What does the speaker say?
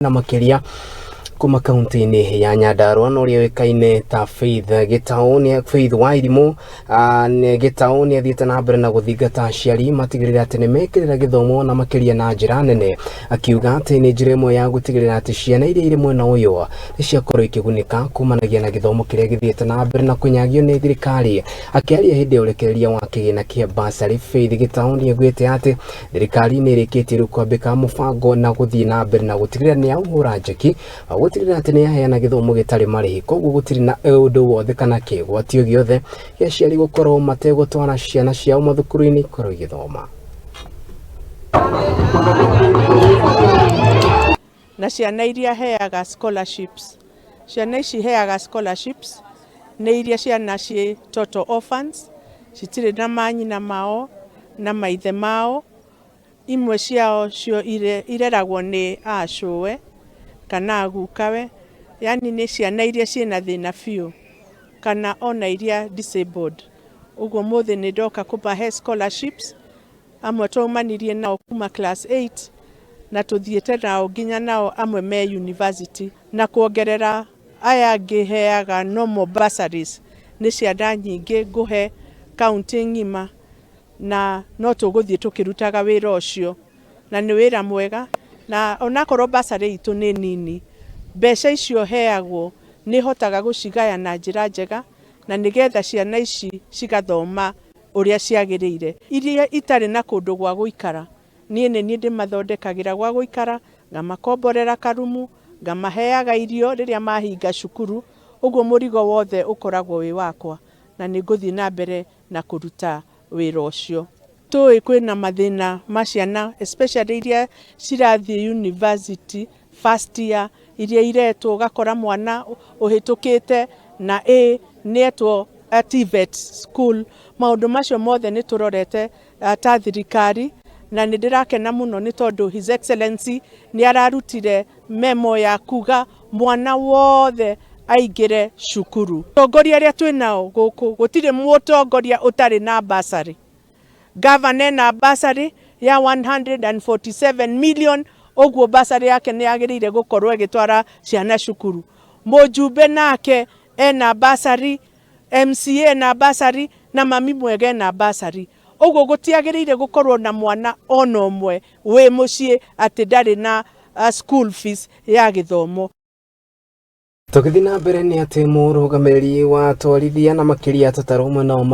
Na makĩria kuma kaunti-inĩ ya Nyandarua na ũrĩa ũĩkaine ta Faith Gĩtaũ nĩ Faith Wairimũ Gĩtaũ nĩ athiĩte na mbere na gũthingata aciari matigĩrĩre atĩ nĩ mekĩrĩra gĩthomo na makĩria na njĩra nene, akiuga atĩ nĩ njĩra ĩmwe ya gũtigĩrĩra atĩ ciana iria irĩ mwena ũyũ nĩ ciakorwo ikĩgunĩka kumanagia na gĩthomo kĩrĩa gĩthiĩte na mbere na kũnyagio nĩ thirikari. Akĩaria hĩndĩ ya ũrekereria wa kĩgĩna kĩa bursary, Faith Gĩtaũ nĩ augĩte atĩ thirikari nĩ ĩrĩkĩtie rĩu kwambĩka mũbango na gũthiĩ na mbere na gũtigĩrĩra nĩ yaũhũra njeki wa gũtigĩrĩra atĩ nĩ yaheana gĩthomo gĩtarĩ marĩhi, koguo gũtirĩ na ũndũ wothe kana kĩgwatio gĩothe gĩa aciari gũkorwo mategũtwara ciana ciao mathukuru-inĩ ikorwo igĩthoma. Na ciana iria heaga scholarships, ciana ici heaga scholarships nĩ iria ciana ciĩ total orphans, citirĩ na manyina mao na maithe mao. Imwe ciao cio ireragwo nĩ acũwe kana agukawe, yani nĩ ciana iria ciĩna thĩna biũ kana ona iria disabled. Ũguo mũthĩ nĩ ndoka kũmahe scholarships. Amwe twaumanirie nao kuma class 8 na tũthiĩte nao nginya nao amwe me university. Na kuongerera aya angĩ heaga normal bursaries, nĩ ciana nyingĩ ngũhe kaunti ng'ima, na no tũgũthiĩ tũkĩrutaga wĩra ũcio, na nĩ wĩra mwega. Na onakorwo bursary itũ nĩ nini, mbeca icio heagwo nĩ hotaga gũcigaya na njĩra njega na nĩgetha ciana ici cigathoma ũrĩa ciagĩrĩire. Iria itarĩ na kũndũ gwa gũikara, niĩ nĩ niĩ ndĩmathondekagĩra gwa gũikara, ngamakomborera karumu, ngamaheaga irio rĩrĩa mahinga cukuru. Ũguo mũrigo wothe ũkoragwo wĩ wakwa, na nĩ ngũthiĩ na mbere na kũruta wĩra ũcio. Tũĩ kwĩna mathĩna ma ciana, especially iria cirathiĩ university first year, iria iretwo, ũgakora mwana ũhĩtũkĩte na A nĩetwo TVET school. Maũndũ macio mothe nĩ tũrorete ta thirikari, na nĩ ndĩrakena mũno nĩ tondũ His Excellency nĩ ararutire memo ya kuga mwana wothe aingĩre cukuru. Atongoria arĩa twĩ nao gũkũ, gũtirĩ mũtongoria ũtarĩ na bursary. Gavana ena bursary ya 147 million, ũguo bursary yake nĩ yagĩrĩire gũkorwo ĩgĩtwara ciana cukuru. Mũjumbe nake ena bursary, MCA ena bursary, na mami mwega ena bursary. Ũguo gũtiagĩrĩire gũkorwo na mwana ona ũmwe wĩ mũciĩ atĩ ndarĩ na school fees ya gĩthomo. Tũgĩthiĩ na mbere nĩ atĩ mũrũgamĩrĩri wa atwarithia na makĩria tũtarũ mwena wa